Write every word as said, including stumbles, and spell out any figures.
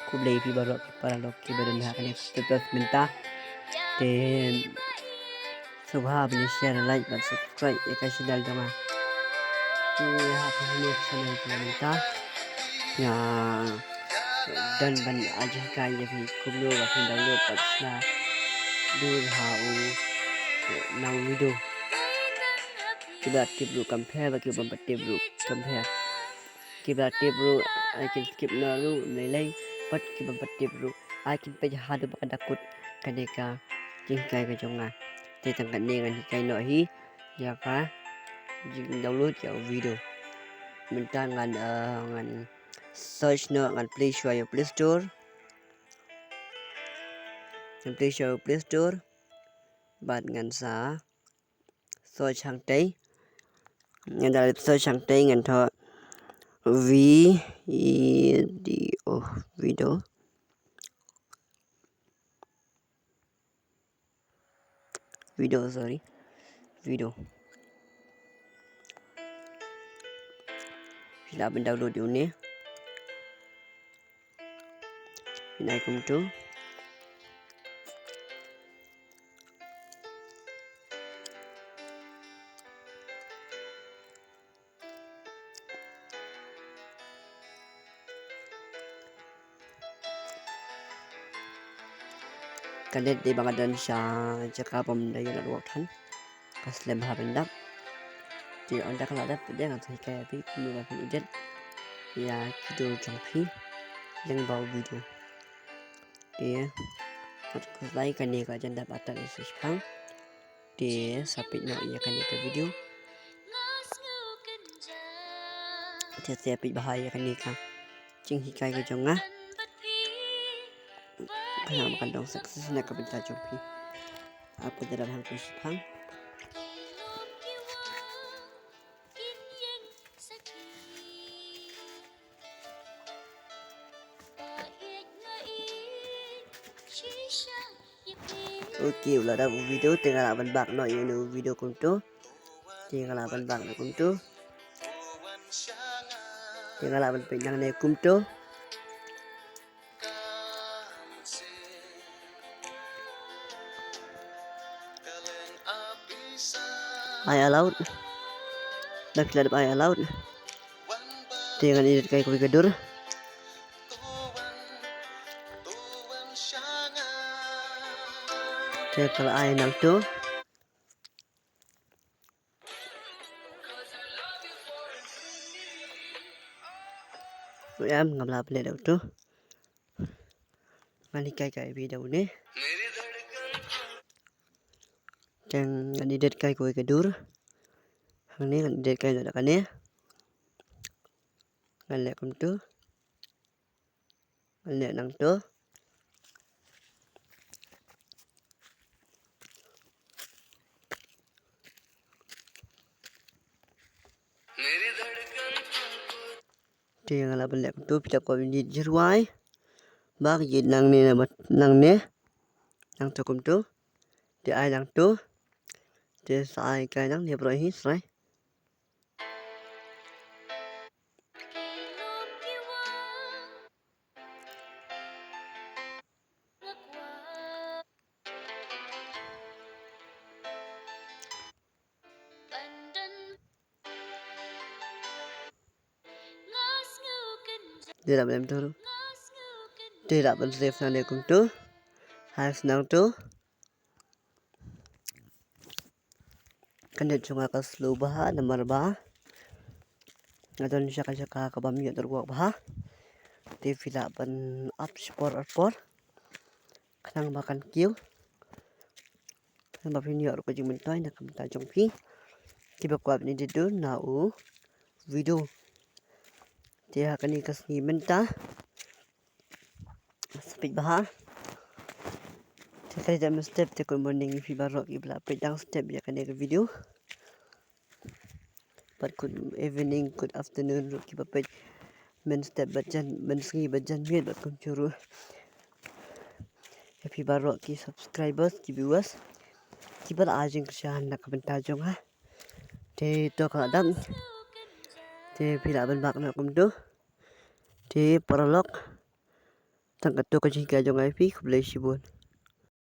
Khublei phi baroh ki paralok kiba don ha kane ka status mynta. Te sngewbha ban share, like bad subscribe ïa ka channel jong nga. Te ha kane ka channel jong nga mynta nga don ban ai jinghikai ïa phi kumno ba phin download bad shna dur ha u nang video. Kiba tip ruh kam pher bad kiba bym pat tip ruh kam pher. Kiba tip ruh ai kin skip noh ruh lei lei, bad kiba bym pat tip ruh ai kin peit haduh ba kan da kut kane ka jinghikai ka jong nga. Te tang katne ngan hikai noh hi ïa ka jingdownload ïa u video. Mynta ngan, eh, ngan search noh, ngan plie shuwa ïa u Play Store. Ngan plie shuwa ïa u Play Store bad ngan sa search hangtei. Ngan da search hangtei ngan thoh V E D O, video. Video, sorry. Video. Phi lah ban download ïa une. Phin ai kumtu. Ka net dei ba nga don sha jaka bym da ïoh network than. Ka slem ha ban dap. Te ynda ka la dap te ngan sa hikai ïa phi kumno ba phin edit ïa ki dur jong phi lyngba u video. Te kat khuslai kane ka jan dap atat ïa sa shipang. Te sa peit noh ïa kane ka video. Te sa peit bha ïa kane ka jinghikai ka jong nga. Khnang ba kan long success na ka bynta jong phi. Ap ka da dap hangtu shipang. Ok, u la dap u video, te nga lah ban back noh ïa une u video kumtu. Te nga lah ban back noh kumtu. Te nga lah ban peit nangne kumtu. Ai allowed. Da phi la dep ai allowed. Te ngan edit kai kawei ka dur. Te ka la ai nangtu. Em, ngam lah ban leh da utu. Ngan hikai kai phi da une. Te ngan edit kai kawei ka dur. Hangne ngan edit kai da kane. Ngan leh kumtu. Ngan leh nangtu. Te nga lah ban leh kumtu, phi lah kwah ban edit jingrwai. Ba ka edit nangne, nangne. Nangtu kumtu. Te ai nangtu. Te sa ai kai nangne baroh hi, srai. Te lah ban leh kumtu. Te lah ban save nangne kumtu. Hai, nangtu. Ka net jong nga ka slow bha namar ba nga don sha ka jaka kaba ym ïoh network bha. Te phi lah ban ap shipor arpor khnang ba kan kiew, khnang ba phin ïoh ruh ka jingmyntoi na ka bynta jong phi kiba kwah ban edit dur na u video. Te ha kane ka sngi mynta sa peit bha. Te ka dei mynstep, te good morning ïa phi baroh kiba la peit dang step ïa kane ka video. Bad good evening, good afternoon ruh kiba peit mynstep bad jan, mynsngi bad janmiet bad kumjuh ruh ïa phi baroh ki subscribers, ki viewers kiba la ai jingkyrshan na ka bynta jong nga. Te to ka la dap. Te phi lah ban back noh kumtu. Te paralok, Tang katto ka jinghikai jong nga ïa phi, khublei shibun.